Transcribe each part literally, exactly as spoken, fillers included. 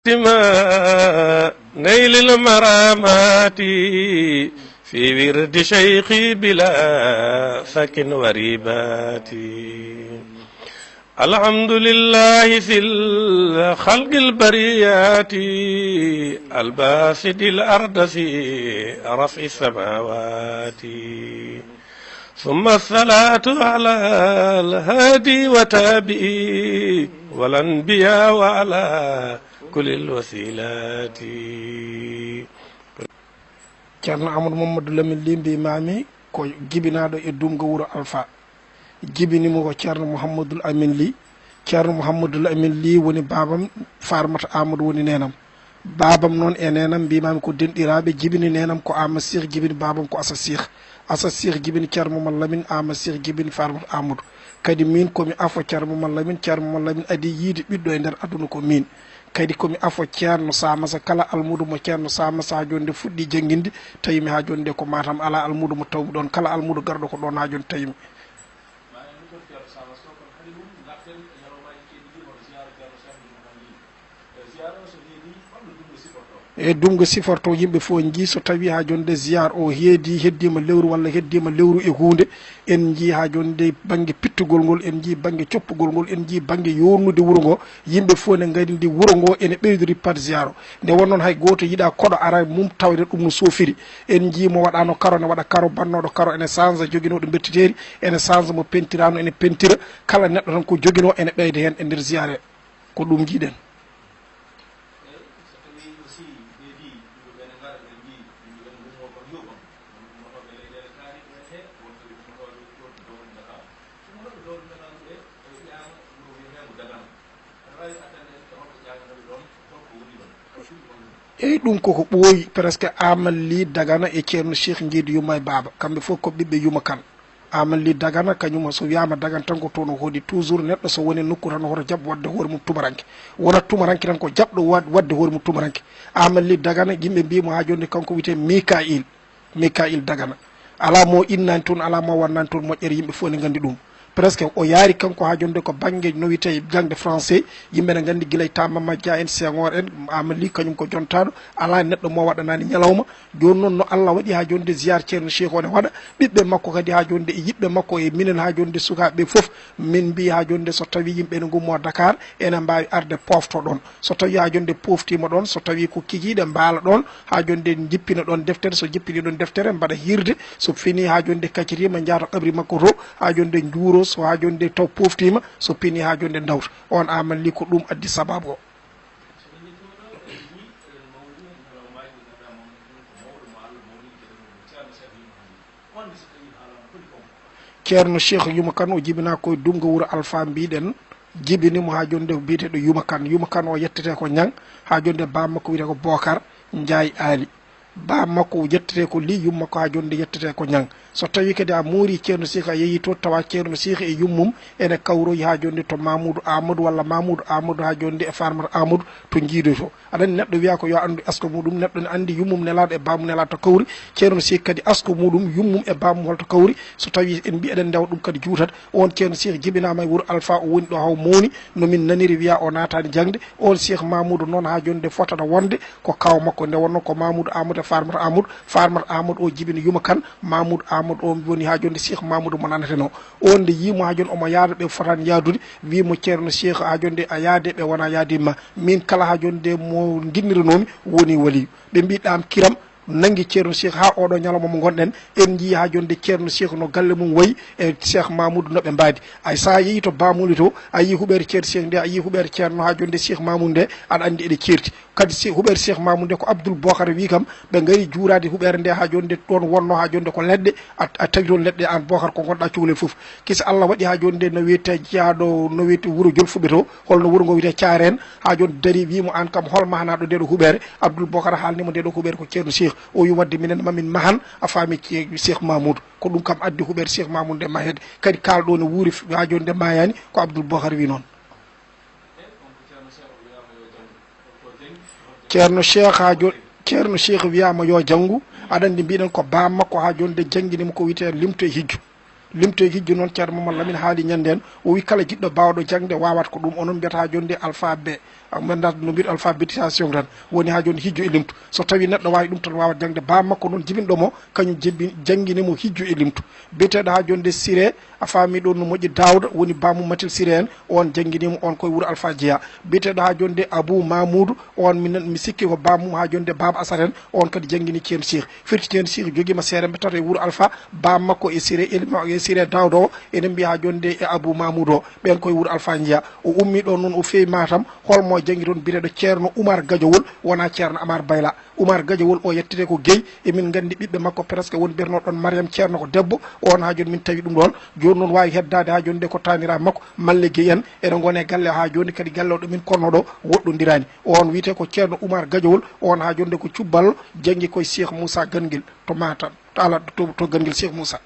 ما نيل المرامات في ورد شيخي بلا ثك وريبات. الحمد لله في الخلق البريات، الباسط الأرض في رفع السماوات. ثم الصلاة على الهادي وتابعي والأنبياء وعلى كل الوسيلات. Ceerno Amadou Mamadou Lamine Ly mbiimaami ko jibinaaɗo e Dumga Wuro Alfa. Jibini mo ko Ceerno Mouhamadoul Amine Ly. Ceerno Mouhamadoul Amine Ly woni baabam, Farmata Amadou woni neenam. Baabam noon e neenam mbiimaami ko denɗiraaɓe, jibini neenam ko Amadou Sih, jibini baabam ko Asa Sih. Asa Sih jibini Ceerno Momar Lamine, Amadou Sih jibini Farmata Amadou. Kadi miin ko mi afo Ceerno Momar Lamine, Ceerno Momar Lamine adii yiyde ɓiɗɗo e nder aduna ko miin. Kadi ko mi afo Ceerno Samassa, kala almuudo mo Ceerno Samassa haa jooni nde fuɗɗii jannginde, tawi mi haa jooni nde ko Matam, alaa almuudo mo tawmi ɗoon, kala almuudo garɗo ko ɗoon haa jooni tawi mi. E Dumga siforto, yimɓe fof njii so tawi haa jooni nde ziyaar o heedi, heddiima lewru walla heddiima lewru e huunde, en njii haa jooni nde bannge pittugol ngol, en njii bannge coppugol ngol, en njii bannge yoornude wuro ngo, yimɓe fof ne ngaridi wuro ngo ene ɓeydori pat ziyaar o. Nde won noon hay gooto yiɗaa koɗo ara mum tawde ɗum no soofiri. En njii mo waɗaano karo ne waɗa karo, bannooɗo karo ene sansa, joginooɗo mbettiteeri ene sansa, mo pentiraano ene pentira, kala neɗɗo tan ko joginoo ene ɓeyda heen e nder ziyaar he. Ko ɗum njiiɗen. Eyi, ɗum koko ɓooyi, presque Amadou Ly Dagana e Ceerno Cheikh Njeeydi Yumma e Baaba, kamɓe fof ko ɓiɓɓe Yumma Kan. Amadou Ly Dagana, kañum so wiyaama Dagana tan ko toon o hoɗi. Toujours neɗɗo so woni e nokku tan hoto jaɓ waɗde hoore mum tumaranke. Wonat tumaranke tan ko jaɓɗo wad-, waɗde hoore mum tumaranke. Amadou Ly Dagana, yimɓe mbii mo haa jooni kanko wiyetee Mikail. Mikail Dagana. Alaa mo innani toon, alaa mo wannani toon moƴƴere, yimɓe fof ne nganndi ɗum. Presque o yaari kanko haa jooni nde ko bannge no wiyetee jangde français, yimɓe ne nganndi gila e Tamba Majja en, Senghor en, Amadou Ly kañum ko jontaaɗo, alaa neɗɗo mo waɗanaani ñalawma. Jooni noon no Allah waɗi haa jooni nde ziyaar Ceerno Cheikh o ne waɗa, ɓiɓɓe makko kadi haa jooni nde e yiɓɓe makko e minen haa jooni nde sukaaɓe ɓe fof, min mbii haa jooni nde so tawii yimɓe ne ngummoo Dakar, ene mbaawi arde poofto ɗoon. So tawii haa jooni nde pooftiima ɗoon, so tawii ko kikiiɗe mbaala ɗoon, haa jooni nde njippina ɗoon deftere, so jippinii ɗoon deftere, mbaɗa hiirde, so finii haa jooni nde kaccitiima, njaha to qabri makko to, haa jooni nde njuuroo, so haa jooni nde taw pooftiima, so finii haa jooni nde ndawta. Oon Amadou Ly ko ɗum addi sabaabu o. Ceerno Cheikh Yumma Kan o jibinaa ko e Dumga Wuro Alfa, mbiɗen, jibini mo haa jooni nde ko biyeteeɗo Yumma Kan. Yumma Kan o yettetee ko Ñaŋ, haa jooni nde baaba makko wiyetee ko Bookar Njaay Aali. Baaba makko o yettetee ko Ly, yumma makko haa jooni nde yettetee ko Ñaŋ. So tawii kadi a moorii Ceerno Cheikh, a yehii toon, tawa Ceerno Cheikh e yummum ene kawroyi haa jooni nde to Mamoudou Amadou walla Mamoudou Amadou haa jooni nde e Farmata Amadou to Njiidoy to. Aɗa anndi neɗɗo wiyaa ko yo anndu asko muɗum, neɗɗo ne anndi yummum nelaaɗo e baamum nelaaɗo to kawri, Ceerno Cheikh kadi asko muɗum, yummum e baamum holto kawri, so tawii en mbii eɗen ndewa ɗum kadi juutat. Oon Ceerno Cheikh jibinaama e Wuro Alfa, o woni ɗo haw mawni, no min naniri wiyaa o naataani jaŋde. Oon Cheikh Mamoudou noon haa jooni nde fotata wonde ko kaaw makko, nde wonnoo ko Mamoudou Amadou e Farmata Amadou, Farmata Amadou o jibini Yumma Kan, Mamoudou Amadou o woni haa jooni nde Cheikh Mamoudou mo nanatenoo. Oon nde yii mo haa jooni omo yaada ɓe fotaani yaadude, wii mo Ceerno Cheikh haa jooni nde a yaade ɓe wonaa yaadiima. Min kala haa jooni nde mo nginniranoomi woni waliyu. Ɓe mbii ɗaam kiram, nanngi Ceerno Cheikh haa ooɗoo ñalawma mo ngonɗen, en njii haa jooni nde Ceerno Cheikh no galle mum wayi e Cheikh Mamoudou no ɓe mbaadi. Ay, so a yehii to Bamuli to, a yii huɓeere Ceerno Cheikh nde, a yii huɓeere Ceerno haa jooni nde Cheikh Mamoudou nde, aɗa anndi eɗe ceerti. Kadi si huɓeere Cheikh Mamoudou nde ko Abdoul Bokhara wii kam, ɓe ngari juuraade huɓeere nde haa jooni nde ɗoon wonnoo, haa jooni nde ko leɗɗe, a, a tawi toon leɗɗe aan Bokhara ko ngonɗaa cukalel fof. Kisa Allah waɗi haa jooni nde no wiyetee jeyaaɗo, no wiyetee wuro Jolfuɓe to, holno wuro ngo wiyetee Caareen, haa jooni darii wii mo aan kam hol mahanaaɗo ndeeɗo huɓeere? Abdoul Bokhara haalni mo ndeeɗo huɓeere ko Ceerno Cheikh. O wii waɗde minen ma min mahan, a faami, Cheikh Mamoudou. Ko ɗum kam addi huɓeere Cheikh Mamoudou nde maheede. Kadi kaalɗo ne wuuri haa jooni nde maayaani, ko Abdoul Bokhara wii noon. Ceerno Cheikh haa jo-, Ceerno Cheikh wiyaama yo janngu, aɗa anndi mbiɗen ko baam makko haa jooni nde janngini mo ko wiyetee limto e hijju. Limto e hijju noon, Ceerno Mamadou Lamine haali ñande en, o wi kala jiɗɗo baawɗo jaŋde waawat ko ɗum. Onon mbiyata haa jooni nde alphabet, a, men ndat no mbiyata alphabétisation tan, woni haa jooni hijju e limtu. So tawii neɗɗo waawi ɗum tan, waawat jaŋde. Baam makko noon jibinɗo mo, kañum jibbi-, janngini mo hijju e limtu. Biyeteeɗo haa jooni nde Siré, a faami ɗoon no moƴƴi, Daawda, woni baamum Matil Siré en, oon janngini mo, oon koye wuro Alpha Jeyaa. Biyeteeɗo haa jooni nde Abou Mamoudou, oon mi nan-, mi sikki ko baamum haa jooni nde Baaba Asar en, oon kadi janngini Ceerno Sih. Firti Ceerno Sih jogiima seeremɓe tato e wuro Alpha, baam makko e Siré, Elima e Siré Daawda o, eɗen mbiya haa jooni nde e Abou Mamoudou o, ɓeen koye wuro Alpha njeyaa. O ummii ɗoon noon, o feewi Matam, hol mo janngi toon biyeteeɗo Ceerno Oumar Gadiawol, wonaa Ceerno Amar Bayla. Oumar Gadiawol o yettete ko Guèye, emin nganndi ɓiɓɓe makko presque won mbiyetnoo ɗoon Mariam Ceerno ko debbo, oon haa jooni min tawi ɗum ɗoon. Jooni noon waawi heddaade haa jooni nde ko taaniraaɓe makko, malla Guèye en, ene ngoni e galle haa jooni kadi galle o ɗo min konnoo ɗo woɗɗondiraani. Oon wiyetee ko Ceerno Oumar Gadiawol, oon haa jooni nde ko cubbal, janngi koye Cheikh Moussa Ganguel to Matam, to ala to, to Ganguel Cheikh Moussa.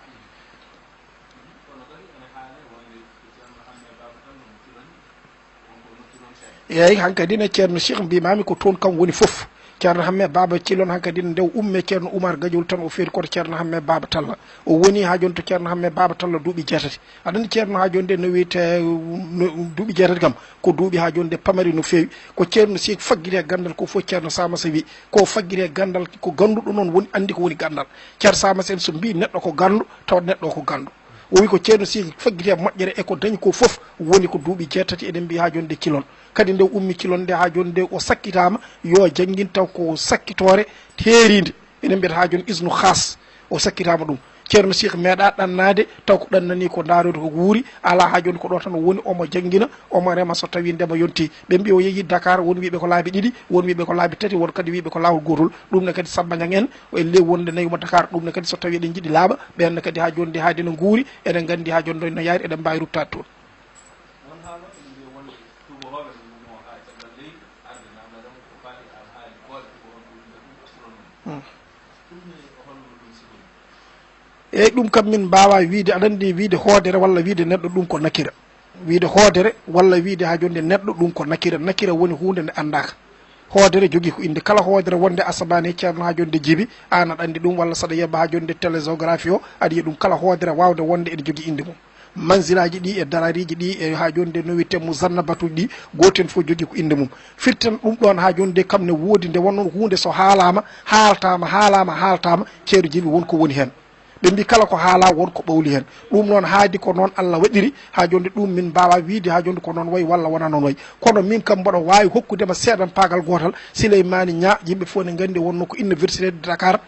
Eeyi, hankadi ne Ceerno Cheikh mbiimaami ko toon kam woni fof. Ceerno Hamme Baaba Cilon hankadi ne nde o ummee Ceerno Oumar Gadiol tan o feeri koto Ceerno Hamme Baaba Talla. O woni haa jooni to Ceerno Hamme Baaba Talla duuɓi jeetati. Aɗa anndi Ceerno haa jooni nde no wiyetee, no, duuɓi jeetati kam ko duuɓi haa jooni nde pamari no feewi. Ko Ceerno Cheikh faggiri e ganndal ko fof Ceerno Samassa wi. Ko faggiri e ganndal ko gannduɗo noon woni anndi ko woni ganndal. Ceerno Samassa en so mbii neɗɗo ko ganndu tawa neɗɗo o ko ganndu. O wi ko Ceerno Sih faggiti e moƴƴere e ko dañi ko fof woni ko duuɓi jeetati eɗen mbiya haa jooni nde Cilon. Kadi nde o ummi Cilon nde haa jooni nde o sakkitaama yo janngin taw ko sakkitoore heeriinde. Eɗen mbiyata haa jooni isnu haas o sakkitaama ɗum. Ceerno Sih meeɗa ɗannaade taw ko ɗannani ko ndaaroyde ko wuuri alaa haa jooni ko ɗo tan o woni omo janngina omo rema so tawii ndema yontii. Ɓe mbiya o yehii Dakar won wiiɓe ko laabi ɗiɗi won wiiɓe ko laabi tati won kadi wiiɓe ko laawol gootol. Ɗum ne kadi Samba Ñang en o elle wonde nawi mo Dakar ɗum ne kadi so tawii eɗen njiɗi laaɓa ɓeen ne kadi haa jooni nde haa ene nguuri eɗen nganndi haa jooni ɗo no yaari eɗen mbaawi ruttaade toon. Hmm. Eyyi ɗum kam min mbaawa wiide aɗa anndi wiide hoodere walla wiide neɗɗo ɗum ko nakira. Wiide hoodere walla wiide haa jooni nde neɗɗo ɗum ko nakira. Nakira woni huunde nde anndaaka. Hoodere jogii ko innde kala hoodere wonde asamaan e ceerno haa jooni nde jibi aan aɗa anndi ɗum walla saɗa yeɓa haa jooni nde télésographie o aɗa yiya ɗum kala hoodere waawde wonde ene jogii innde mum. Manzilaaji ɗi e darariiji ɗi e haa jooni nde no wiyetee muzannabatuuji ɗi gooto heen fof jogii ko innde mum. Firten ɗum ɗoon haa jooni nde kam ne woodi nde wonnoon huunde so haalaama haaltaama haalaama haaltaama ceerno jibi won ko woni heen. Ɓe mbi kala ko haala won ko ɓawli heen. Ɗum noon haadi ko noon Allah waɗiri haa jooni ɗum min mbaawa wiide haa jooni ko noon wayi walla wonaa noon wayi. Kono min kam mboɗo waawi hokkude ma seeɗan paagal gootal Sileymaani Ñaa yimɓe fof ne nganndi wonno ko université de Dakar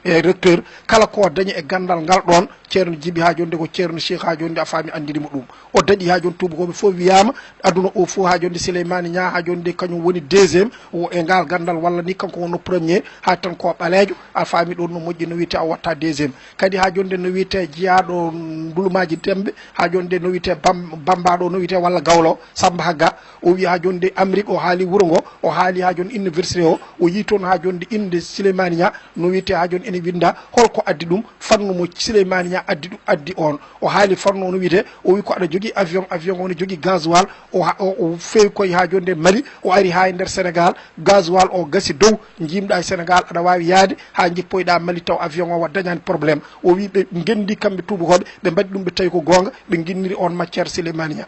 e recteur kala ko dañi e ganndal ngal ɗoon ceerno jibi haa jooni ko ceerno Cheikh haa jooni a faami anndiri mo ɗum. O daɗi haa jooni tuubakooɓe fof wiyaama aduna o fof haa jooni Sileymaani Ñaa haa jooni kañum woni deuxième o e ngal ganndal walla ni kanko wonno premier haa tan ko ɓaleejo a faami ɗoon no moƴƴi no wiyetee a watta deuxième. Kadi haa jooni nde no wiyetee jiyaaɗo ndulumaaji demɓe haa jooni nde no wiyetee bam bammbaaɗo no wiyetee walla gawlo Samba Hagga o wiyi haa jooni nde Amérique o haali wuro ngo o haali haa jooni université o o yii toon haa jooni nde innde Sileymaani Ñaa no wiyetee haa jooni ene winnda holko addi ɗum fannu mo Sileymaani Ñaa addi ɗum addi oon o haali fannu o no wiyetee o wiyi ko aɗa jogii avion avion o no jogii gasoil o ha- o o feewi koye haa jooni nde Mali o ari haa e nder Sénégal gasoil o gasi dow njiimɗa e Sénégal aɗa waawi yahde haa njippoyɗa Mali taw avion o wa dañaani problème o wiyi ɓe ngenndi kamɓe tuubakooɓe ɓe mbaɗi ɗum ɓe tawi ko goonga ɓe nginniri oon matière Sileymaani Ñaa.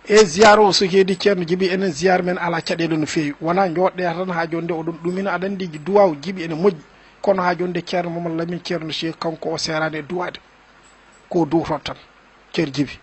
E ziyaara o so heedi ceerno jibi enen ziyaara men alaa caɗeele no feewi wonaa njooɗɗe tan haa jooni nde oɗon ɗumina aɗa anndi duwaaw jibi ene moƴƴi kono haa jooni nde ceerno Mamadou Lamine ceerno Cheikh kanko o seeraani e duwaade ko duwtoto tan ceerno jibi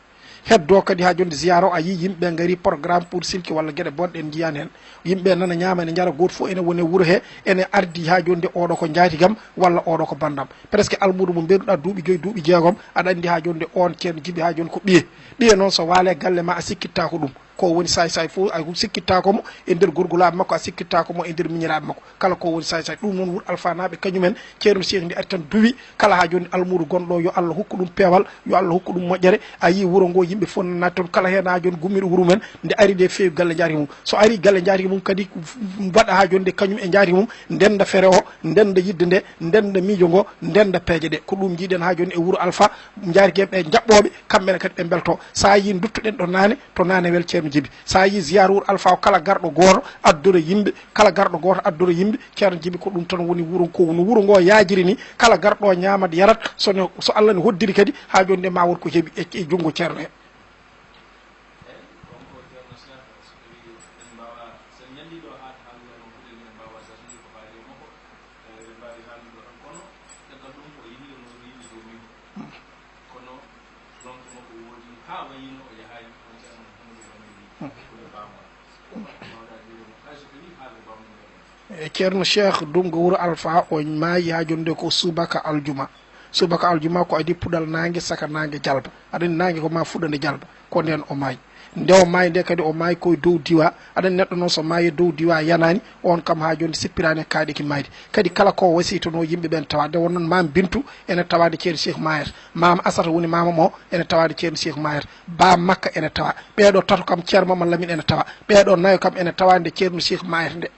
heddoo kadi haa jooni nde ziyaara o a yii yimɓe ngari programme pour silki walla geɗe bonɗe en njiyaani heen yimɓe nana ñaama ene njara gooto fof ene woni e wuro he ene ardi haa jooni nde oɗo ko njaatigam walla oɗo ko banndam presque almuudo mo mbeɗuɗa duuɓi joyi duuɓi jeegom aɗa anndi haa jooni nde oon ceerno jibi haa jooni ko ɓiye ɓiye noon so waale galle ma a sikkittaako ɗum ko woni saay saay fof a sikkittaako mo e nder gorgolaaɓe makko a sikkittaako mo e nder miñiraaɓe makko kala ko woni saay saay ɗum noon wuro alfanaaɓe kañumen ceerno Cheikh ndi ari tan duwi kala haa jooni almuudo gonɗo yo Allah hokku ɗum peewal yo Allah hokku ɗum moƴƴere a yii wuro ngo yimɓe fof nanaade toon kala heen haa jooni gummiiɗo wuro mum en nde ari nde feewi galle njaati mum so ari galle njaati mum kadi waɗa haa jooni nde kañum e njaati mum ndennda fere o ndennda yidde nde ndennda miijo ngo ndennda peeje ɗe ko ɗum njiiɗen haa jooni e wuro Alfa njaarikeeɓe ɓe njaɓɓooɓe kamɓe ne kadi ɓe mbelto so a yii nduttoɗen ɗo naane to naane wel ceerno Jibi, so a yii ziyaara wuro Alfa o, kala garɗo gooto addora yimɓe, kala garɗo gooto addora yimɓe. Ceerno Jibi, ko ɗum tan woni wuro, ko no wuro ngo yaajiri ni, kala garɗo o ñaamat, yarat, so ne, so Allah ne hoddiri kadi, haa jooni nde ma won ko heɓi e, e junngo Ceerno he. E Ceerno Cheikh Dungo wuro Alfa, o maayi haa jooni nde ko subaka aljuma. Subaka aljuma ko adii puɗal naange, saka naange jalba. Aɗa anndi naange ko ma fuɗa nde jalba, ko ndeen o maayi. Nde o maayi nde kadi, o maayi ko e dow diwa. Aɗa anndi neɗɗo noon so maayi e dow diwa yanaani, on kam haa jooni sippiraani e kaaɗe ki maayde. Kadi kala ko wasiyitonoo yimɓe ɓeen tawa. Nde won noon Maam Bintu ene tawa nde Ceerno Cheikh maayata. Maam Asata woni maama mo ene tawa nde Ceerno Cheikh maayata. Ba Makka ene tawa. Ɓeeɗo tato kam Ceerno Mamadou Lamine ene tawa. Ɓeeɗo nayo kam ene tawa nde Ceerno Cheikh maayata nde.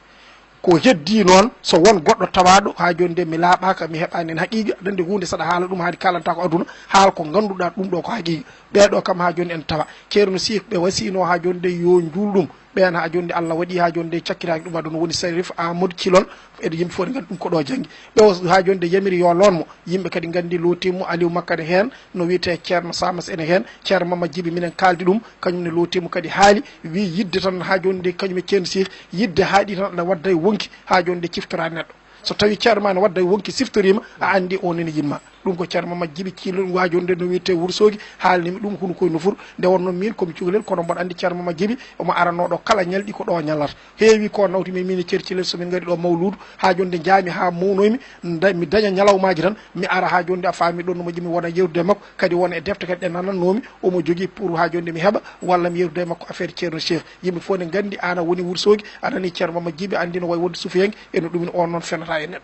Ko heddii noon, so won goɗɗo tawaaɗo, haa jooni nde mi laaɓaaka, mi heɓaani heen haqiiqa, aɗa anndi huunde saɗa haala ɗum haade kaalantaa ko aduna, haal ko ngannduɗaa ɗum ɗo ko haqiiqa. Ɓeeɗo kam haa jooni ene tawa. Ceerno Cheikh ɓe wasiinoo haa jooni nde yo njuul ɗum, ɓeen haa jooni nde Allah waɗi haa jooni nde cakkitaaki ɗum aduna, woni Sarif Amadou Cilon, ede yimɓe fof ne nganndi ɗum ko ɗo janngi. Ɓe o haa jooni nde yamiri yo loon mo, yimɓe kadi nganndi lootii mo, Aliou Makka ne heen, no wiyetee Ceerno Samas ene heen, Ceerno Mama Jibi minen kaaldi ɗum, kañum ne lootii mo kadi haali, wi yidde tan haa jooni nde kañum e Ceerno Cheikh, yidde haaɗi tan aɗa wadda e wonki haa jooni nde ciftoraa neɗɗo. So tawii ceerno ma ne wadda e wonki siftoriima, a anndi o nene yinma. Ɗum ko Ceerno Mama Jibi Cilon haa jooni nde no wiyetee Wuro Soogi, haalni mi ɗum hunu koye nofuru. Nde wonnoo miin ko mi cukalel, kono mboɗo anndi Ceerno Mama Jibi omo aranoo ɗo kala ñalɗi ko ɗo ñallata. Heewi ko nawti mi, miin e Ceerno Cilel, so min ngarii ɗo mawluudu, haa jooni nde njaami haa mawnoymi, nda-, mi daña ñalawmaaji tan, mi ara haa jooni nde a faami ɗoon no moƴƴi, mi wona yeewtude e makko, kadi wona e defte kadi ɗe nanannoomi, omo jogii pour haa jooni nde mi heɓa, walla mi yeewtude e makko affaire Ceerno Cheikh. Yimɓe fof ne nganndi aan a woni Wuro Soogi, a nanii Ceerno Mama Jibi anndi no wayi wonde sufiyanke, ene ɗumin oon noon fenataa e neɗɗo.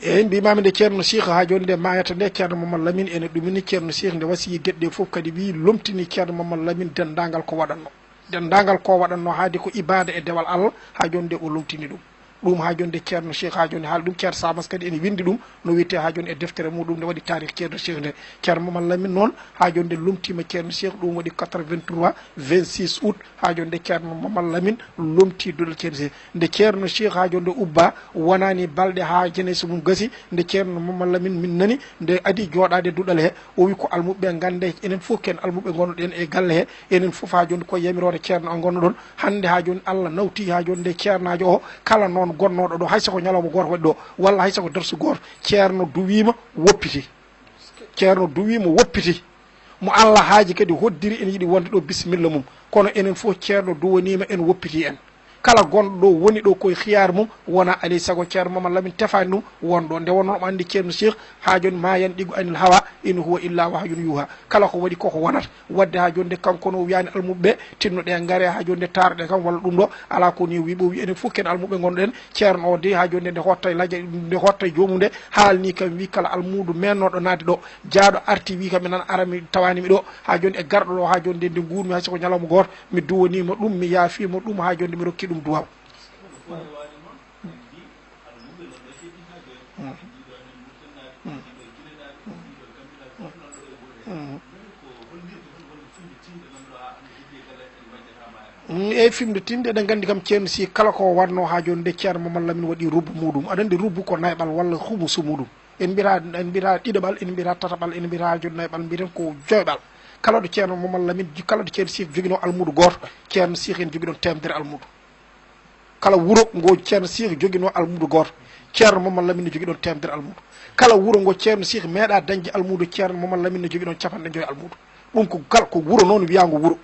Eeyi, mbiimaami nde Ceerno Cheikh haa jooni nde maayata nde, Ceerno Mamadou Lamine ene ɗumini Ceerno Cheikh nde wasiyii geɗe ɗe fof, kadi wii lomtini Ceerno Mamadou Lamine denndaangal ko waɗatnoo. Denndaangal ko waɗatnoo haade ko ibaada e dewal Allah, haa jooni nde o lomtini ɗum. Ɗum haa jooni nde Ceerno Cheikh haa jooni haali ɗum, Ceerno Samas kadi ene winndi ɗum, no wiyetee haa jooni e deftere muɗum nde waɗi taarih Ceerno Cheikh nde. Ceerno Mamadou Lamine noon haa jooni nde lomtiima Ceerno Cheikh, ɗum waɗi quatre-vingt-trois, vingt-six août, haa jooni nde Ceerno Mamadou Lamine lomtii duɗal Ceerno Cheikh. Nde Ceerno Cheikh haa jooni nde ubbaa, wonaani balɗe haa jeunesse mum gasi, nde Ceerno Mamadou Lamine min nani, nde adii jooɗaade duɗal he, o wi ko almuɓɓe ngannde, enen fof ken almuɓɓe ngonnoɗen e galle he, enen fof haa jooni ko yamiroore Ceerno o ngonnoɗon. Hannde haa jooni Allah nawtii haa jooni nde ceernaajo o, kala noon gonnooɗo ɗo, hay so ko ñalawma gooto waɗi ɗo, walla hay so ko darsu gooto, Ceerno duwiima, woppitii. Ceerno duwiima, woppitii. Mo Allah haaji kadi hoddiri, ene yiɗi wonde ɗo, bisimilla mum. Kono enen fof Ceerno duwaniima en, woppitii en. Kala gonɗo ɗo woni ɗo koye khiyaar mum, wona alay sago Ceerno Mamadou Lamine tefaani ɗum won ɗo. Nde wonnoo omo anndi Ceerno Cheikh, haa jooni ma yantiqu anil hawa, in huwa illa wahyun yuha. Kala ko waɗi koko wonata. Waɗde haa jooni nde kanko no wiyaani almuɓɓe ɓe, tinno ɗe ngare haa jooni nde taaro ɗe kam walla ɗum ɗo, alaa ko ni o wi. Ɓe o wi enen fof ken almuɓɓe ngonɗen, Ceerno o de haa jooni nde, nde hotta e lajja, nde hotta e joomum nde, haalni kam wi kala almuudo meennooɗo naatde ɗo, jaaɗo arti wi kam mi nan ara mi tawaani mi ɗo, haa jooni e garɗo ɗo haa jooni nde, nde nguurmi hay so ko ñalawma gooto, mi duwaniima ɗum, mi yaafiima ɗum, haa jooni nde mi rokki ɗum duwaaw. Mm, eyyi, fimde tinde, eɗen nganndi kam Ceerno Cheikh kala ko wonno haa jooni nde, Ceerno Mamadou Lamine waɗi rubbu muɗum. Aɗa anndi rubbu ko nayɓal walla humusu muɗum. En mbiyata, en mbiyata ɗiɗaɓal, en mbiyata tataɓal, en mbiyata haa jooni nayɓal, mbiyaten ko joyɓal. Kala ɗo Ceerno Mamadou Lamine, kala ɗo Ceerno Cheikh joginoo almuudo gooto, Ceerno Cheikh en jogiɗon teemedere almuudo. Kala wuro ngo Ceerno Cheikh joginoo almuudo gooto, Ceerno Mamadou Lamine ne jogiɗon teemedere almuudo. Kala wuro ngo Ceerno Cheikh meeɗaa dañde almuudo, Ceerno Mamadou Lamine ne jogiɗon capanɗe joy almuudo. Ɗum ko gal, ko wuro noon wiyaango wuro.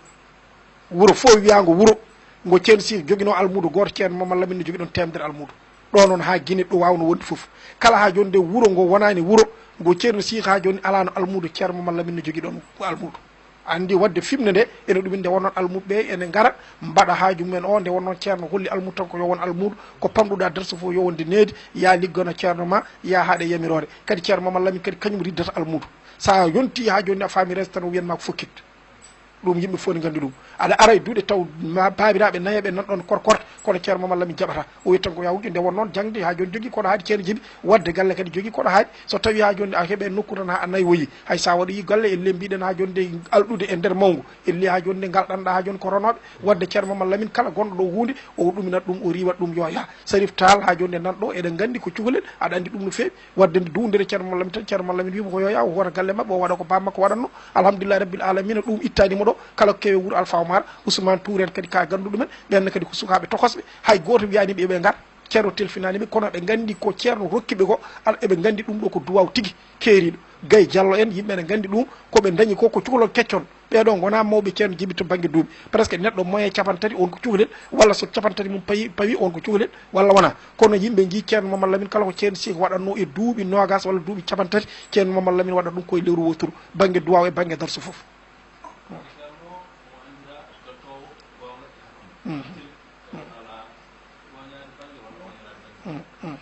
Wuro fof wiyaango wuro ngo Ceerno Cheikh joginoo almuudo gooto, Ceerno Mamadou Lamine ne jogiɗon teemedere almuudo. Ɗo noon haa Gine ɗo waawno wonde fof. Kala haa jooni nde wuro ngo wonaani wuro, ngo Ceerno Cheikh haa jooni alaano almuudo, Ceerno Mamadou Lamine ne jogiɗon almuudo. Anndi waɗde fimde nde, ene ɗumin nde wonnoon almuɓɓe ɓe ene ngara, mbaɗa haaju mumen o, nde wonnoon Ceerno holli almuudo tan ko yo won almuudo, ko pamɗuɗa darsu fof yo wonde needi, ya liggano Ceerno ma, ya haaɗe yamiroore. Kadi Ceerno Mamadou Lamine kadi kañum riddata almuudo. Sa yonti haa jooni a faami res tan o wiyan ma ko fokkit. Ɗum yimɓe fof ne nganndi ɗum. Aɗa ara e duuɗe taw ma-, baabiraaɓe nayo ɓe nan ɗon korkorta, kono Ceerno Mamad Lamin jaɓata. O wiyi tan ko yo a wujju, nde won noon jaŋde haa jooni jogii koɗo haaɗi, Ceerno Jibi, waɗde galle kadi jogii koɗo haaɗi. So tawii haa jooni a heɓe nokku tan haa a nayoyi, hay so a waɗoyi galle, ellee mbiɗen haa jooni nde alɗude e nder mawngu, ellee haa jooni nde ngalɗanɗaa haa jooni ko ronooɓe. Waɗde Ceerno Mamad Lamin kala gonɗo ɗo huunde, o ɗuminat ɗum, o riiwat ɗum yo yah. Sarif Taal haa jooni nde nan ɗo, eɗen nganndi ko cukalel, aɗa anndi ɗum no feewi. Waɗde nde duwndere Ceerno Mamad Lamin tan, Ceerno Mamad Lamin wiyi mo ko yo yah, o hoota galle maɓɓe, o waɗa ko baaba makko waɗatno. Alhamdulillahi Rabbil Alamina, ɗum ittaani mo ɗo. Kala ko kewe wuro Alfa Omar, Ousmane Touré en kadi ka gannduɗo men, ɓen kadi ko sukaaɓe tokosɓe, hay gooto wiyaani ɓe ɓe ngar. Ceerno telfinaani ɓe, kono ɓe nganndi ko Ceerno rokki ɓe ko, al-, eɓe nganndi ɗum ɗo ko duwaaw tigi keeriiɗo. Gay Jallo en, yimɓe ne nganndi ɗum, ko ɓe ndañi ko, ko cukalon keccon. Ɓee ɗoo ngonaa mawɓe Ceerno Jibi to bannge duuɓi. Presque neɗɗo moyen capanɗe tati, on ko cukalel, walla so capanɗe tati mum payi, pawi, on ko cukalel, walla wonaa. Kono yimɓe njii Ceerno Mamad Lamin, kala ko Ceerno Siiki waɗatnoo e duuɓi noogas walla duuɓi capanɗe tati, Ceerno Mamad Lamin waɗat ɗum koye lewru wooturu, bannge duwaaw e bannge darsu fof. Mm. Mm, mm.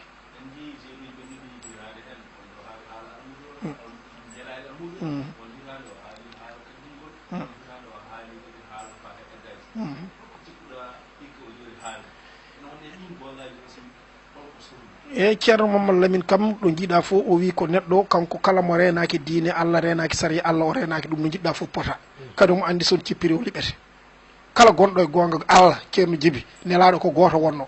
Mm. Mm. Mm. E Ceerno Mamad Lamin kam, ɗo njiɗa fof, o wi ko neɗɗo, kanko kala mo reenaaki diine Allah, reenaaki sariya Allah, o reenaaki ɗum no njiɗɗa fof pota. Kadi omo anndi son cippiri o liɓete. Kala gonɗo e goonga Allah, Ceerno Jibi, nelaaɗo ko gooto wonno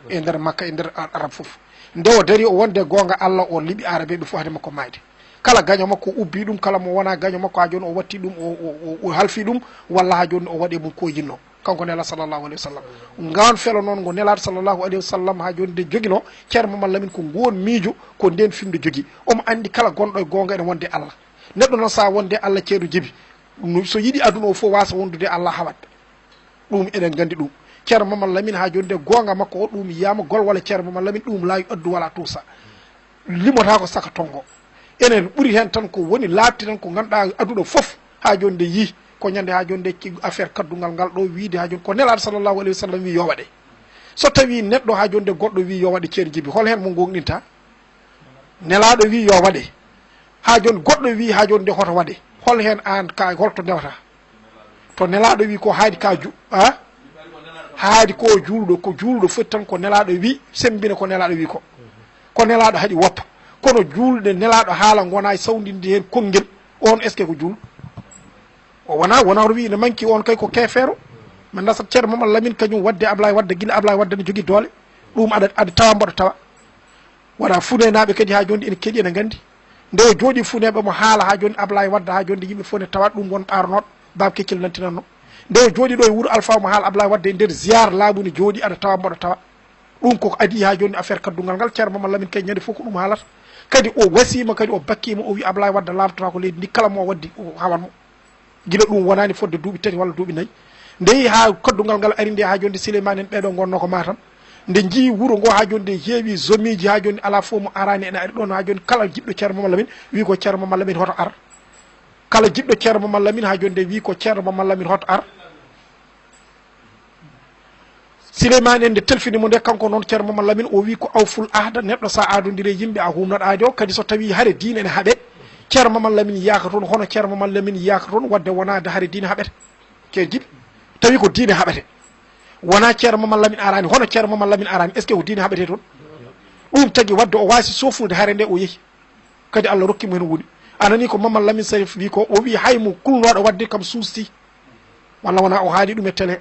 e nder Makka, e nder a-, Arab fof. Nde o dari o wonde goonga Allah, o liɓi Arabeeɓe fof hade makko maayde. Kala gaño makko ubbi ɗum, kala mo wona gaño makko haa jooni o watti ɗum, o, o, o, o halfi ɗum, walla haa jooni o waɗi mum ko yinno. Kanko Nelaaɗo sallallahu alayhi wa sallam. Ngaan felo noon ngo Nelaaɗo sallallahu alayhi wa sallam haa jooni nde joginoo, Ceerno Mamad Lamin ko ngoon miijo, ko ndeen fimde jogii. Omo anndi kala gonɗo e goonga ene wonde Allah. Neɗɗo noon so a wonde Allah Ceerno Jibi, no, so yiɗi aduna o fof waasa wondude Allah hawat. Ɗum eɗen nganndi ɗum. Ceerno Mamad Lamin haa jooni nde goonga makko o, ɗum yiyaama gol walla Ceerno Mamad Lamin, ɗum laawi addu wala tuusa. Limotaako saka tonngo. Enen ɓuri heen tan ko woni laaɓti tan ko ngannduɗaa aduna fof haa jooni nde yii. Ko ñande haa jooni nde ci affaire kaddungal ngal ɗo wiide haa jooni ko Nelaaɗo sallallahu alayhi wa sallam wi yo waɗe. So tawii neɗɗo haa jooni nde goɗɗo wi yo waɗe Ceerno Jibi, hol heen mo ngoongɗinta? Nelaaɗo wi yo waɗe. Haa jooni goɗɗo wi haa jooni nde hoto waɗe. Hol heen aan ka holto ndewata? To Nelaaɗo wi ko haadi ka ju-, a? Haadi ko juulɗo, ko juulɗo foti tan ko Nelaaɗo wi, semmbina ko Nelaaɗo wi ko. Ko Nelaaɗo haɗi woppa. Kono juulde Nelaaɗo haala ngona e sawndinde heen konngel, on est-ce que ko juulɗo? O wona, wona hoto wi ina manki on kay ko keefeero. Min nasat Ceerno Mamad Lamin kañum waɗde Ablaye Wadde, gila Ablaye Wadde ne jogii doole. Ɗum aɗa, aɗa tawa mboɗo tawa. Wona Funeynaaɓe kadi haa jooni ene keɗi, ene nganndi. Nde o jooɗii Funeeɓe mo haala haa jooni Ablaye Wadde, haa jooni yimɓe fof ne tawa ɗum won ɓaarnooɗo, Baaba Keccel nantinatno. Nde o jooɗii ɗo e wuro Alfa mo haala Ablaye Wadde e nder ziyaar laamu ne jooɗii, aɗa tawa mboɗo tawa. Ɗum koko adii haa jooni affaire kaddungal ngal, Ceerno Mamad Lamin kay ñande fof ko ɗum haalata. Kadi o wasiima, kadi o bakkiima, o wi Ablaye Wadde laamtotaako leydi ndi, kala mo o waddi o hawan mo. Gila ɗum wonaani fodde duuɓi tati walla duuɓi nayi. Nde yehi haa kaddungal ngal ari nde haa jooni Sileymaani en ɓeeɗo ngonno ko Matam. Nde njii wuro ngo haa jooni nde heewi zomiiji haa jooni alaa fof mo araani ene ari ɗoon haa jooni kala jiɗɗo Ceerno Mamad Lamin wi ko Ceerno Mamad Lamin hoto ar. Kala jiɗɗo Ceerno Mamad Lamin haa jooni nde wi ko Ceerno Mamad Lamin hoto ar. Sileymaani en nde telfini mo nde, kanko noon Ceerno Mamad Lamin, o wi ko awful ahda, neɗɗo so a aadondiri e yimɓe, a humnat aadi o. Kadi so tawii hare diine ene haɓe, Ceerno Mamad Lamin yiyaka toon, hono Ceerno Mamad Lamin yiyaka toon, wadde wonaade hare diine haɓete. Ceerno Jibi, tawi ko diine haɓete. Wona Ceerno Mamad Lamin araani, hono Ceerno Mamad Lamin araani, est-ce que ko diine haɓete toon? Ɗum tagi wadde o waasi soofude hare nde o yehi. Kadi Allah rokki mo heen woni. A nanii ko Mamad Lamin Sarif wi ko, o wi hay mo kulnooɗo wadde kam suusti. Walla wona o haali ɗum e télé?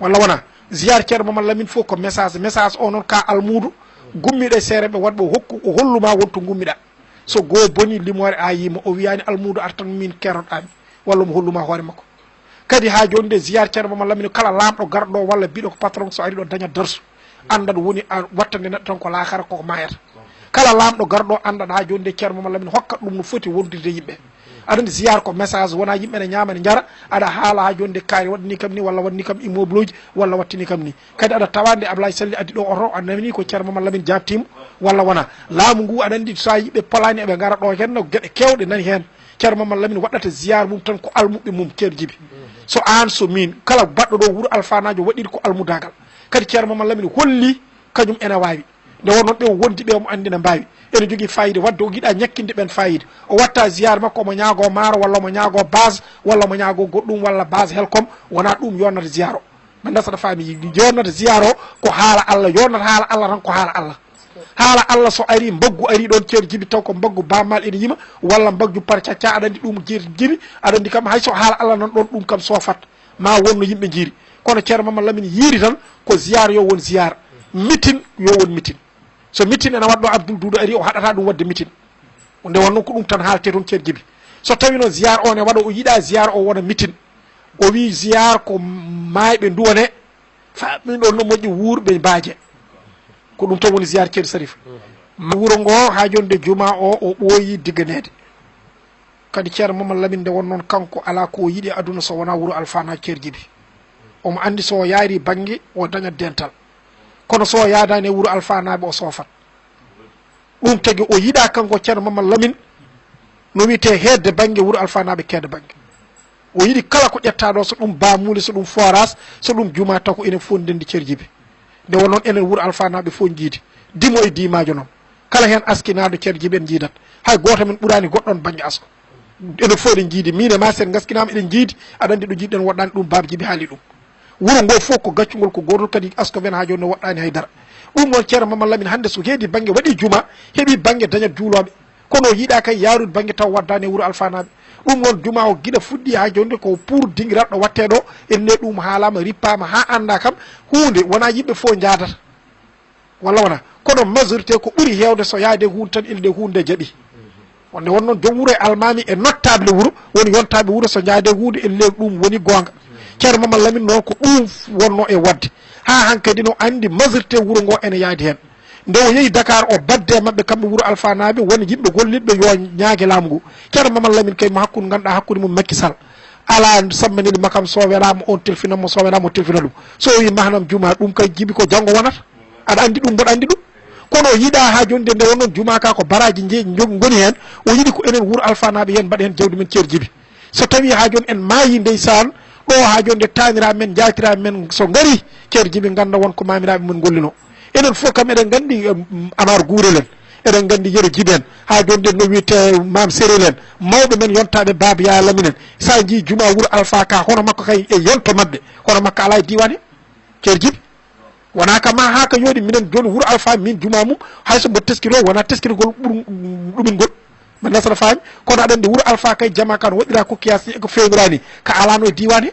Walla wona? Ziyaar Ceerno Mamad Lamin fof ko message. Message o noon ka almuudo gummiɗo e seereɓe waɗɓe o hokku, o hollu ma won to gummiɗa. So goo boni limoore a yiima, o wiyaani almuudo ar tan min keroɗaami. Walla mo hollu ma hoore makko. Kadi haa jooni nde ziyaar Ceerno Mamad Lamin, kala laamɗo garɗo walla biɗo ko patron so ari ɗo dañat darsu. Anndat woni a wattande neɗɗo tan ko laakara koko maayata. Kala laamɗo garɗo anndat haa jooni nde Ceerno Mamad Lamin hokkat ɗum no foti wondude yimɓe. Aɗa anndi ziyaar ko message, wona yimɓe ne ñaama ne njara, aɗa haala haa jooni nde kaari waɗani kam ni walla waɗani kam immeuble uji walla wattini kam ni. Kadi aɗa tawa nde Ablaye Salli addi ɗo oto, a nani ko Ceerno Mamad Lamin jaabtiima walla wona? Laamu ngu aɗa anndi so a yiɓe polaani eɓe ngara ɗo heen, no geɗe keewɗe nani heen. Ceerno Mamad Lamin waɗata ziyaar mum tan ko almuɓɓe mum, Ceerno Jibi. So aan, so miin, kala baɗɗo ɗo wuro alfaanaajo waɗiri ko almudagal. Kadi Ceerno Mamad Lamin holli kañum ene waawi. Nde wonnoon ɓe o wondi ɓe omo anndi na mbaawi. Ene jogii fayida, wadde o yiɗa ñakkinde ɓeen fayida. O watta ziyaar makko, omo ñaagoo maaro, walla omo ñaagoo base, walla omo ñaagoo goɗɗum, walla base Helcom, wonaa ɗum yonnata ziyaar o. Min nasata faami, yonnata ziyaar o ko haala Allah, yonnata haala Allah tan ko haala Allah. Haala Allah so ari, mbaggu ari ɗoon, Ceerno Jibi, taw ko mbaggu Baaba Maal ene yima, walla mbaggu Par Cacca, aɗa anndi ɗum, Ceerno Jibi, aɗa anndi kam, hay so haala Allah nan ɗoon, ɗum kam soofat, ma won no yimɓe njiiri. Kono Ceerno Mamad Lamin yiiri tan ko ziyaar yo won ziyaar, mitin yo won mitin. So mitin ene waɗɗo, Abdul Duudu ari, o haɗata ɗum waɗde mitin. Nde wonno ko ɗum tan haalte toon, Ceerno Jibi. So tawi noon ziyaar o ne waɗa, o yiɗa ziyaar o wona mitin. O wi ziyaar ko maayɓe nduwane, fa min ɗon no moƴƴi wuurɓe mbaaje. Ko ɗum tan woni ziyaar Ceerno Sarif. Ma wuro ngo haa jonde juma o, o ɓooyi digganeede. Kadi Ceerno Mamad Lamin nde won noon kanko alaa ko o yiɗi e aduna so wonaa wuro Alfana, Ceerno Jibi. Omo anndi so o yaari bannge o dañat dental. Kono so o yaadaani e wuro Alfanaaɓe o soofat. Ɗum tagi o yiɗa kanko Ceerno Mamad Lamin no wiyetee heedde bannge wuro Alfanaaɓe keede bannge. O yiɗi kala ko ƴetta ɗo, so ɗum baamuuli, so ɗum forage, so ɗum juma, taw ko enen fof ndenndi, Ceerno Jibi. Nde won noon enen wuro Alfanaaɓe fof njiidi. Dimo e diimaajo noon. Kala heen askinaaɗo, Ceerno Jibi, en njiidat. Hay gooto men ɓuraani goɗɗo on bannge asko. Enen fof eɗen njiidi. Miin e ma, so en ngaskinaama eɗen njiidi, aɗa anndi ɗo njiiɗen woɗɗaani, ɗum Baaba Jibi haali ɗum. Wuro ngo fof ko gaccungol, ko gootol, kadi asko men haa jooni ne woɗɗaani hay dara. Ɗum noon Ceerno Mamad Lamin hannde so heedi bannge waɗi juma, heɓi bannge dañat juulooɓe. Kono o yiɗa kay yaarude bannge taw waddaani e wuro Alfanaaɓe. Ɗum noon juma o gila fuɗɗi haa jooni ko pour dingiral ɗo watte ɗo, enne ɗum haalaama, rippaama haa annda kam huunde, wonaa yimɓe fof njaadata. Walla wonaa? Kono majorité ko ɓuri heewde so yaade huunde tan, ille huunde jaɓi. Wonde won noon joom wuro e almaami e notable wuro, woni yontaaɓe wuro, so njaade huunde ille ɗum woni goonga. Ceerno Mamad Lamin noon ko ɗum wonno e waɗde. Haa hankadi no anndi majorité wuro ngo ene yaadi heen. Nde o yehi Dakar, o badde e maɓɓe kamɓe wuro Alfanaaɓe, won yimɓe gollitɓe yo ñaage laamu ngu. Ceerno Mamad Lamin kay mo hakkunde, ngannduɗaa hakkunde mum Makki Sall. Alaa sammaniiɗo makam, so welaama on telfina mo, so welaama o telfina ɗum. So o wi mahnam juma, ɗum kay Jibi ko janngo wonata. Aɗa anndi ɗum, mboɗo anndi ɗum. Kono o yiɗa haa jooni nde, nde won noon juma ka ko baraaji nje-, njo-, ngoni heen. O yiɗi ko enen wuro Alfanaaɓe heen mbaɗa heen jawdi men, Ceerno Jibi. So tawi haa jooni en maayi ndeysaan, ɗo haa jooni nde taaniraaɓe men, njaatiraaɓe men so ngari, Ceerno Jibi, ngannda won ko maamiraaɓe men ngollino. Enen fof kam eɗen nganndi, em, Amar Guurel en, eɗen nganndi Yero Jibi en, haa jooni nde no wiyetee Maam Serel en, mawɓe men yontaaɓe Baaba Yaya Lamin en. So a njii juma wuro Alfa ka, hono makko kay e yonto maɓɓe, hono makko alaa e diiwaan he, Ceerno Jibi. Wonaa ka ma haa ka yooɗi, minen jooni wuro Alfa, min juma mum, hay so mbo teskiro, wonaa teskirgol ɓur-, ɗumingol. Mbo nasara faami, kono aɗa anndi wuro Alfa kay, jama kan waɗira ko kiyasi e ko feeñira ni, ka alaano e diiwaan he.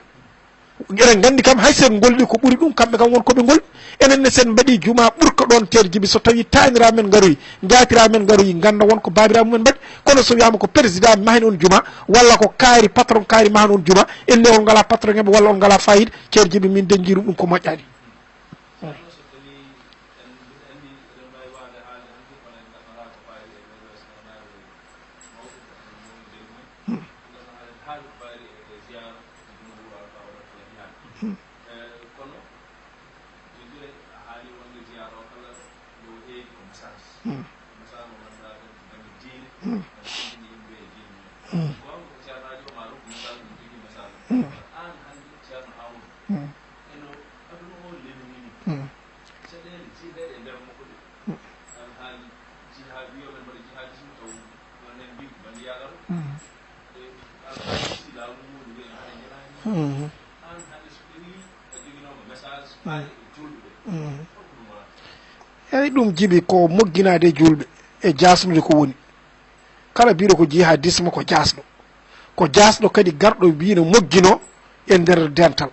Eɗen nganndi kam, hay sen ngolli ko ɓuri ɗum, kamɓe kam won ko ɓe ngolli. Enen ne, sen mbaɗi juma ɓurka ɗoon, Ceerno Jibi, so tawi taanira men ngaroyi, njaatira men ngaroyi, ngannda won ko baabira mumen mbaɗi. Kono so wiyaama ko président mahani on juma, walla ko kaari, patron kaari mahani on juma, enne on ngalaa patron heɓe, walla on ngalaa fayida, Ceerno Jibi, min de njiirum ɗum ko moƴƴaani. Eyyi, ɗum Jibi ko mogginaade e juulɓe e jaasnude ko woni. Kala biiɗo ko jihadisme ko jaasɗo. Ko jaasɗo kadi garɗo wiino moggino e nder dental.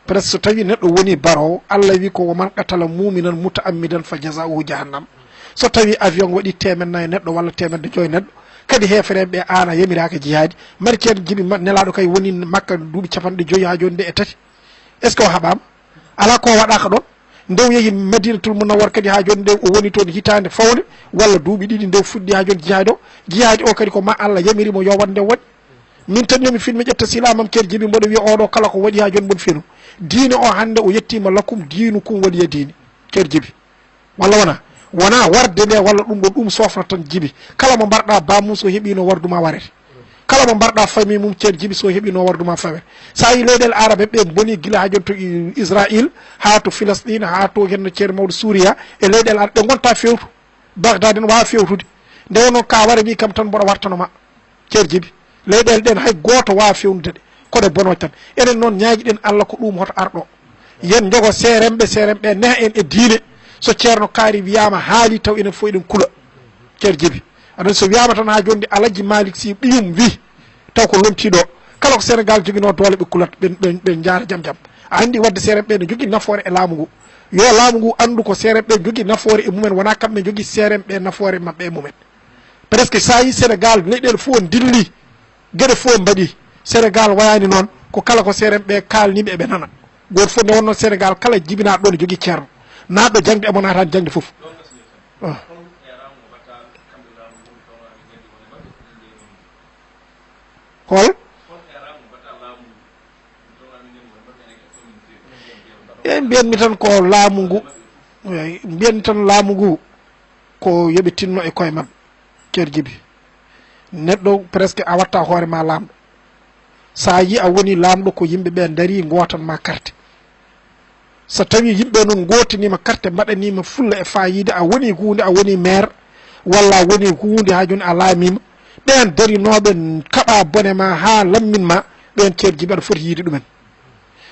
Presque so tawi neɗɗo woni barowo, Allah wi ko: "Wa man qatala mu'minan muta'ammidan fa jaza'uhu jahannam." So tawi avion waɗi teemen nayi neɗɗo walla teemedde joyi neɗɗo, kadi heefereɓe ɓe aana yamiraaka jihaadi, mari Ceerno Jibi ma-, Nelaaɗo kay woni Makka duuɓi capanɗe joyi haa jooni nde e tati. Est-ce que o haɓaama? Alaa ko waɗaaka ɗoon. Nde o yehi Madinatul Munawwar kadi haa jooni nde o woni toon hitaande foownde walla duuɓi ɗiɗi nde o fuɗɗi haa jooni jihaadi o. Jihaadi o kadi ko ma Allah yamiri mo yo waɗ nde o waɗi. Min tan yo mi fin mi ƴetta silamam Ceerno Jibi mboɗo wiya oɗo kala ko waɗi haa jooni mboɗo fenu. Diine o hannde o yettiima lakum diinukum waliya diini. Ceerno Jibi. Walla wona? Wona warde nde walla ɗum ɗo ɗum sofna tan Jibi. Kala mo mbarɗa bamum so heɓino wardu ma warete. Kala mo mbarɗa famille mum, Ceerno Jibi, so heɓi no wardu ma fawere. So a yi leyɗeele Arabe ɓe boni gila haa jooni to I-, Israël, haa to Filistin, haa to henno Ceerno mawɗo Suuriya, e leyɗeele Arabe ɓe ngonta fewtu. Bagdad ne waawa fewtude. Nde wonno ka wara ni kam tan mboɗo wartano ma. Ceerno Jibi, leyɗeele ɗen hay gooto waawa fewnude ɗe. Ko ɗe bono tan. Enen noon ñaagiɗen Allah ko ɗum hoto arɗo. Yen njogo seeremɓe, seeremɓe neha en e diine. So Ceerno Kaari wiyaama haali taw enen fof eɗen kula. Ceerno Jibi. Aɗon so wiyaama tan haa jooni Alhaji Malick Sy ɓiyum wi taw ko lomtiiɗo. Kala ko Sénégal joginoo doole ɓe kulat, ɓe, ɓe, ɓe njaara jam jam. A anndi wadde seeremɓe ne jogii nafoore e laamu ngu. Yo laamu ngu anndu ko seeremɓe jogii nafoore e mumen, wonaa kamɓe jogii seeremɓe nafoore maɓɓe e mumen. Presque so a yi Sénégal, leyɗeele fof dilli, geɗe fof mbaɗi. Sénégal wayaani noon, ko kala ko seeremɓe kaalniiɓe eɓe nana. Gooto fof nde wonnoo Sénégal, kala jibinaaɗo ɗoon ne jogii ceerno. Naatɗo jaŋde e mo naataani jaŋde fof. Ah. Hol? Eeyi, mbiyanmi tan ko laamu ngu, eeyi, mbiyanmi tan laamu ngu ko yo ɓe tinno e koye maɓɓe. Ceerno Jibi, neɗɗo presque a watta hoore ma laamɗo. So a yi a woni laamɗo ko yimɓe ɓe ndarii ngootan ma carte. So tawii yimɓe noon ngootiniima carte, mbaɗaniima fulla e faayiida, a woni huunde, a woni maire, walla a woni huunde haa jooni a laamiima, ɓeen darinooɓe kaɓa bone ma haa lammin ma, ɓeen Ceerno Jibi aɗa foti yiide ɗumen.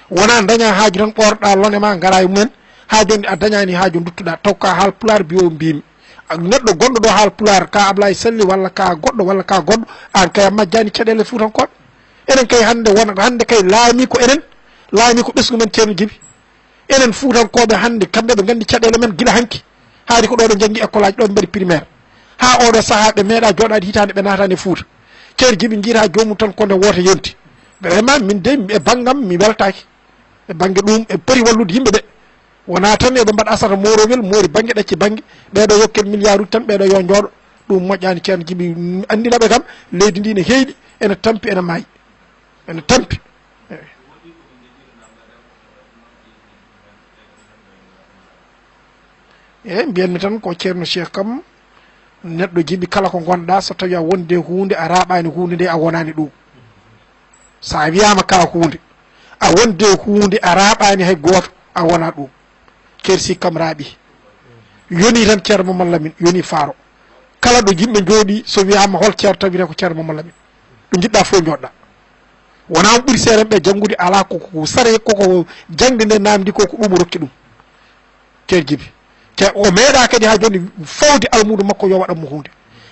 Wonaa daña haaju tan ɓoorɗa lone ma ngara e mumen, haa jooni a dañaani haaju nduttuɗa, taw ka haal pulaar biyo mbiimi. Ak neɗɗo gonɗo ɗo haal pulaar, ka Ablaye Salli walla ka goɗɗo, walla ka goɗɗo, aan kay a majjaani caɗeele Fuutankooɓe. Enen kay hannde wona, hannde kay laami ko enen, laami ko ɓesngu men Ceerno Jibi. Enen Fuutankooɓe hannde, kamɓe ɓe nganndi caɗeele men gila hanki. Haadi ko ɗo ɓe njanngi école aji, ɗo ɓe mbaɗi primaire. Haa oɗo sahaa ɓe meeɗa jooɗaade hitaande ɓe naataani e Fuuta. Ceerno Jibi njiita joomum tan ko nde woote yonti. Vraiment min de e banngam mi weltaaki. E bannge ɗum, e poti wallude yimɓe ɓe. Wonaa tan eɓe mbaɗa asata moorowel, moori bannge, ɗacci bannge. Ɓeeɗo yokken milliard uji tan, ɓeeɗo yo njooɗo. Ɗum moƴƴaani, Ceerno Jibi, anndina ɓe kam, leydi ndi ne heyɗi, ene tampi, ene maayi. Ene tampi. Eey. Eey, mbiyanmi tan ko Ceerno Cheikh kam, neɗɗo Jibi kala ko ngonɗa, so tawi a wonde huunde, a raaɓaani huunde nde, a wonaani ɗum. So a wiyaama ka huunde, a wonde huunde, a raaɓaani hay gooto, a wona ɗum. Ceerno Sy kam raaɓi. Yoni tan Ceerno Mamad Lamine, yoni faaro. Kala ɗo yimɓe njooɗi, so wiyaama hol ceerno, tan wiyata ko Ceerno Mamad Lamine. Ɗo njiɗɗa fof njooɗɗa. Wonaa mo ɓuri seerenɓe janngude, alaa ko, ko sare, ko, ko jaŋde nde naamndi ko, ko ɗum o rokki ɗum. Ceerno Jibi. Te o meeɗa kadi haa jooni fawde almuudo makko yo waɗan mo huunde.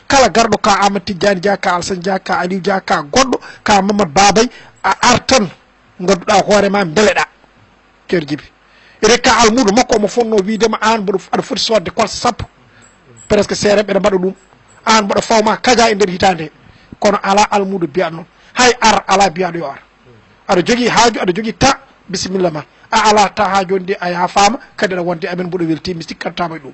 Kala garɗo ka Amadou Tidiane Dia, ka Alassane Dia, ka Aliou Dia, ka goɗɗo, ka Mamadou Babay, a artan, ngadduɗa hoore ma, mbeleɗa. Ceerno Jibi. Ene ka almuudo makko omo fotnoo wiide ma aan mboɗo, aɗa foti soodde kolsa sappo. Presque seerenɓe ene mbaɗa ɗum. Aan mboɗo fawma kaja e nder hitaande he. Kono alaa almuudo biyaɗo noon. Hay ar alaa biyaɗo yo ar. Aɗa jogii haaju, aɗa jogii ta, bisimilla ma. A alaa ta haa jooni de a yaafaama, kadi aɗa wonde amen mboɗo weltii, mi sikkantaama e ɗum.